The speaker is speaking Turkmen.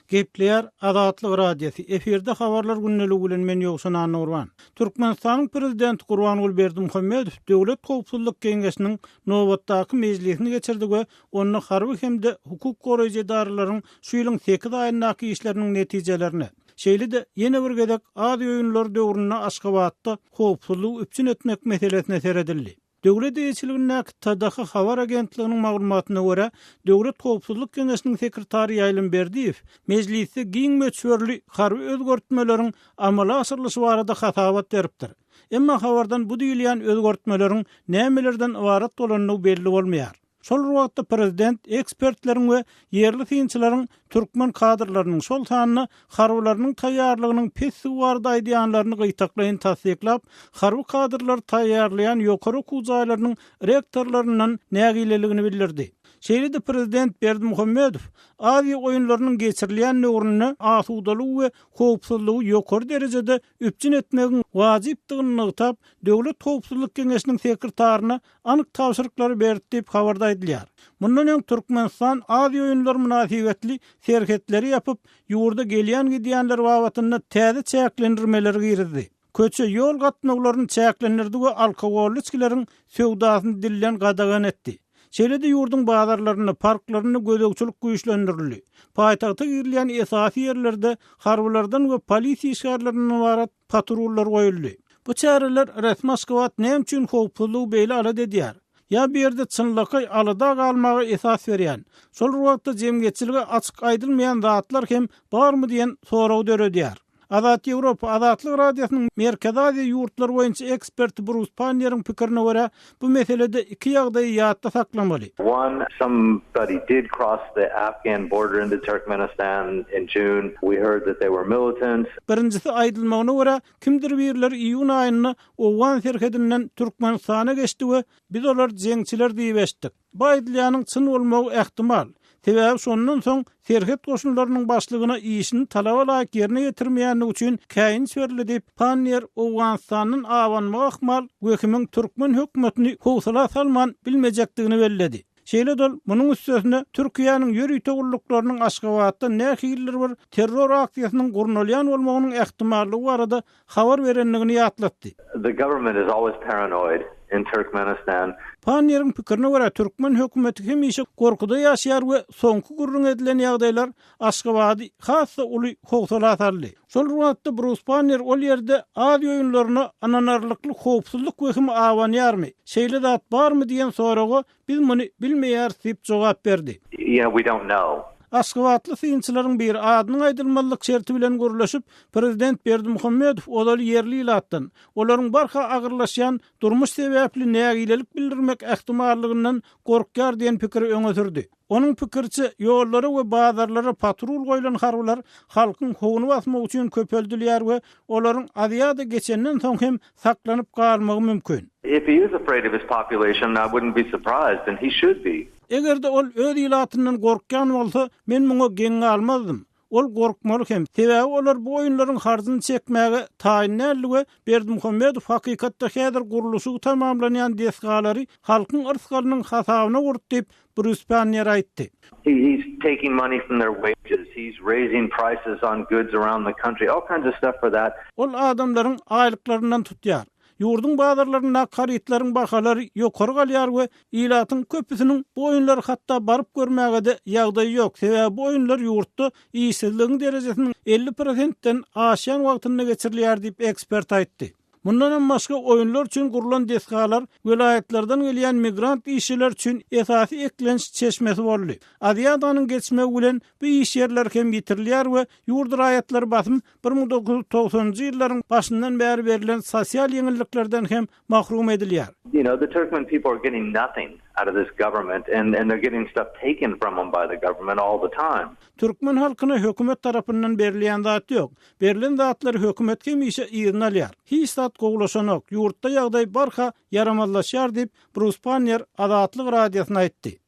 Gepleýär Azatlyk Radiosy, efirde Habarlar gündeligi bilen men Ýowşan Annagurban. Türkmenistanyň Prezidenti Gurbanguly Berdimuhamedow Döwlet howpsuzlyk geňeşiniň nobatdaky mejlisini geçirdi we onda harby hem-de hukuk goraýjy edaralaryň şu ýylyň sekiz aýyndaky işleriniň netijelerine, şeýle-de ýene bir gezek Aziýa oýunlary döwründe Aşgabatda howpsuzlygy üpjün etmek meselesine seredildi. Döwlet eýeçiligindäki TDH habar agentliginiň maglumatyna görä, Döwlet howpsuzlyk geňeşiniň sekretary Ýaýlym Berdiýew mejlisde giň möçberli harby özgertmeleriň amala aşyrylyşy barada hasabat beripdir. Emma habardan bu diýilýän özgertmeleriň nämelerden ybarat bolandygy belli bolmaýar. Şol bir wagtda prezident ekspertleriň we ýerli synçylaryň türkmen kadrlarynyň, şol sanda harbylarynyň taýýarlygynyň pesdigi barada aýdýanlaryny gytaklaýyn tassyklap, harby kadrlary taýýarlaýan ýokary okuw jaýlarynyň rektorlaryndan nägileligini bildirdi. Şeýle-de prezident Berdimuhamedow Aziýa oýunlarynyň geçirilýän döwründe asudalygy we howpsuzlygy ýokary derejede üpjün etmegiň wajypdygyny nygtap, Döwlet howpsuzlyk geňeşiniň sekretaryna anyk tabşyryklary berdi diýip, habarda aýdylýar. Mundan öň Türkmenistan Aziýa oýunlary mynasybetli serhetleri ýapyp, ýurda gelýän-gidýänler babatynda täze çäklendirmeleri girizdi. Köçe, ýol gatnawlaryny çäklendirdi we alkogolly içgileriň söwdasyny dilden gadagan etdi. Şeýle-de ýurduň bazarlarynda, parklarynda gözegçilik güýçlendirildi. Paýtagta girilýän esasy ýerlerde harbylardan we polisiýa işgärlerinden ybarat patrullar goýuldy. Bu çäreler resmi Aşgabat näme üçin howpsuzlygy beýle alada edýär? Ýa bu ýerde çynlakaý alada galmaga esas berýän, şol bir wagtda jemgyýetçilige açyk aýdylmaýan zatlar hem barmy diýen soragy döredýär. Azat Ýewropa, Azatlyk Radiosynyň Merkezi Aziýa ýurtlary boýunça eksperti Brus Panneriň pikirine görä, bu meselede iki ýagdaýy ýatda saklamaly. One, somebody did cross the Afghan border into Turkmenistan in June. We heard that they were militants. Birinjisi, aýdylmagyna görä, kimdir birileri iýun aýynda owgan serhedinden Türkmenistana geçdi we biz olar jeňçiler diýip eşitdik. Bu aýdylýanyň çyn bolmagy ähtimal. Sebäbi şondan soň serhet goşunlarynyň başlygyna işini talaba laýyk ýerine ýetirmeýändigi üçin käýinç berildi diýip, Panniýer Owganystandan abanmagy ahmal wehimiň türkmen hökümetini howsala salman bilmejekdigini belledi. Şeýle-de ol, munuň üstesine, Türkiýäniň ýörite gulluklarynyň Aşgabatda nähilidir bir terror aksiýasynyň gurnalýan bolmagynyň ähtimallygy barada habar berendigini ýatlatdy. The government is always paranoid in Turkmenistan. Panniýeriň pikirine görä, türkmen hökümeti hemişe gorkuda ýaşaýar we soňky gürrüň edilen ýagdaýlar Aşgabady has-da uly howsala saldy. Şol bir wagtda Brus Panniýer ol ýerde Aziýa oýunlaryna ynanarlykly howpsuzlyk wehimi abanýarmy, şeýle zat barmy diýen soraga Biz muny bilmeýäris diýip jogap berdi. You know, we don't know. Aşgabatly synçylaryň biri adynyň aýdylmazlyk şerti bilen gürleşip, prezident Berdimuhamedow ozaly ýerli ilatdan, olaryň barha agyrlaşýan durmuş sebäpli nägilelik bildirmek ähtimallygyndan gorkýar diýen pikiri öňe sürdi. Onuň pikiriçe, ýollara we bazarlara patrul goýlan harbylar halkyň howuny basmak üçin köpeldilýär we olaryň Aziada geçenden soň hem saklanyp galmagy mümkin. If he is afraid of his population, I wouldn't be surprised, and he should be. Eger-de ol öz ilatyndan gorkýan bolsa, men muňa geň galmazdym. Ol gorkmaly hem, sebäbi olar bu oýunlaryň harjyny çekmäge taýyn däldi we Berdimuhamedow hakykatda häzir gurluşygy tamamlanýan desgalary halkyň yrsgalynyň hasabyna gurdy diýip, Brus Pannier aýtdy. He's taking money from their wages, he's raising prices on goods around the country, all kinds of stuff for that. Ol adamlaryň aýlyklaryndan tutýar. Ýurduň bazarlaryndaky harytlaryň bahalary ýokary galýar we ilatyň köpüsiniň bu oýunlary hatda baryp görmäge-de ýagdaýy ýok, sebäbi bu oýunlar ýurtda işsizligiň derejesiniň 50 prosentden aşýan wagtynda geçirilýär diýip, ekspert aýtdy. Mundanam başga, oýunlar üçin gurlan desgalar welaýatlardan gelýän migrant işçiler üçin esasy eklenç çeşmesi boldy. Aziadanyň geçmegi bilen bu iş ýerleri hem ýitirilýär we ýurt raýatlary basym 1990-njy ýyllaryň başyndan bäri berlen sosial ýeňilliklerden hem mahrum edilýär. You know, the Turkmen people are getting nothing out of this government and and they're getting stuff taken from them by the government all the time. Türkmen halkyna hökümet tarapyndan berilýän zat ýok. Berlen zatlary hökümet hemişe yzyna alýar. Hiç zat gowulaşanok, ýurtda ýagdaý barha ýaramazlaşýar diýip, Brus Panniýer Azatlyk Radiosyna aýtdy.